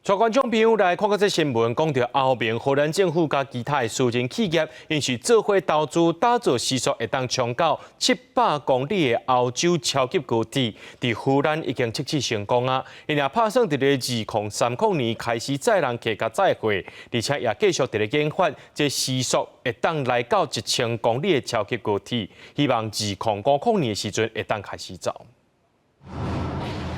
帶觀眾朋友來看個這新聞，講著歐盟荷蘭政府佮其他的私人企業，𪜶是做伙投資打造時速會當衝到700公里的歐洲超級高鐵，佇荷蘭已經測試成功啊！𪜶也拍算佇咧2030年開始載人客佮載貨，而且也繼續佇咧研發這時速會當來到1000公里的超級高鐵，希望2050年的時陣會當開始走。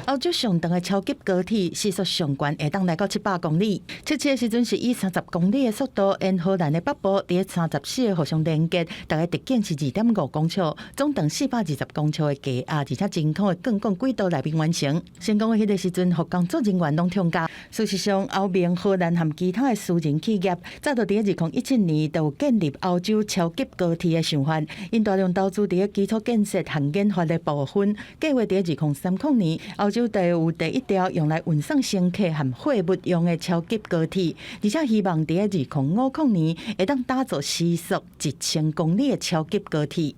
歐洲上長的超級高鐵時速上懸會當來到700公里，測試的時陣是以30公里的速度沿荷蘭的北部佇34個互相連結，大概直徑是2.5公尺，總長420公尺的低壓，而且真空的鋼管軌道內面完成。成功的彼个時陣，予工作人員攏痛加。事實上，歐盟、荷蘭和其他的私人企業，早就佇2017年就有建立歐洲超級高鐵的想法，𪜶大量投資佇基礎建設和研發的部分，計劃佇2030年，歐洲就有第一條用來運送乘客和貨物用的超級高鐵，而且希望佇2050年會當打造時速1000公里的超級高鐵。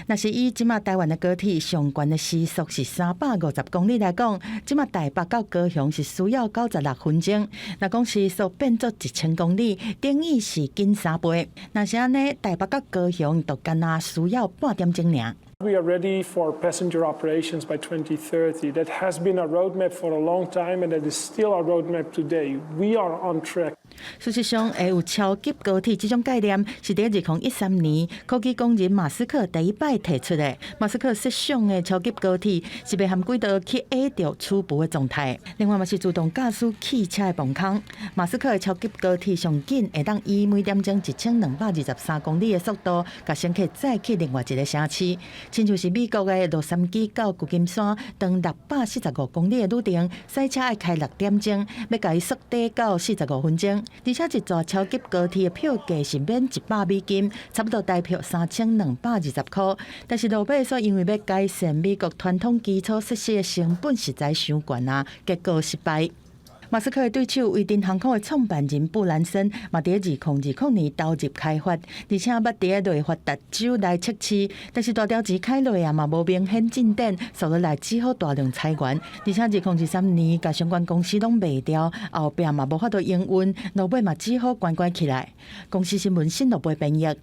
若是以這馬台灣的高鐵上懸的時速是350公里來講，這馬台北到高雄是需要96分鐘。若講時速變做1000公里，等於是緊3倍。若是按呢，台北到高雄就干焦需要半點鐘爾。 We are ready for passenger operations by 2030. That has been our roadmap for a long time, and that is still our roadmap today. We are on track. 事實上，會有超級高鐵這種概念，是佇2013年科技狂人馬斯克第一擺提出的。馬斯克設想的超級高鐵是袂含軌道去壓著初步的狀態。另外嘛是自動駕駛汽車的磅空。馬斯克的超級高鐵上緊會當以每點鐘1223公里的速度，共乘客載去另外一个城市。親像是美國的洛杉磯到舊金山，長645公里的旅程，駛車愛開6點鐘，欲共伊縮短到45分鐘。而且一座超級高鐵的票價是免100美金，差不多台票3220箍。但是落尾煞因為欲改善美國傳統基礎設施的成本實在傷懸啊，結果失敗。馬斯克的對手維珍航空的創辦人布蘭森嘛，佇2020年投入開發，而且捌佇內華達州來測試，但是大條錢開落啊嘛無明顯進展，紲落來只好大量裁員，而且2023年共相關公司攏賣掉，後壁嘛無法度營運，落尾嘛只好關關起來。公視新聞新羅貝編譯。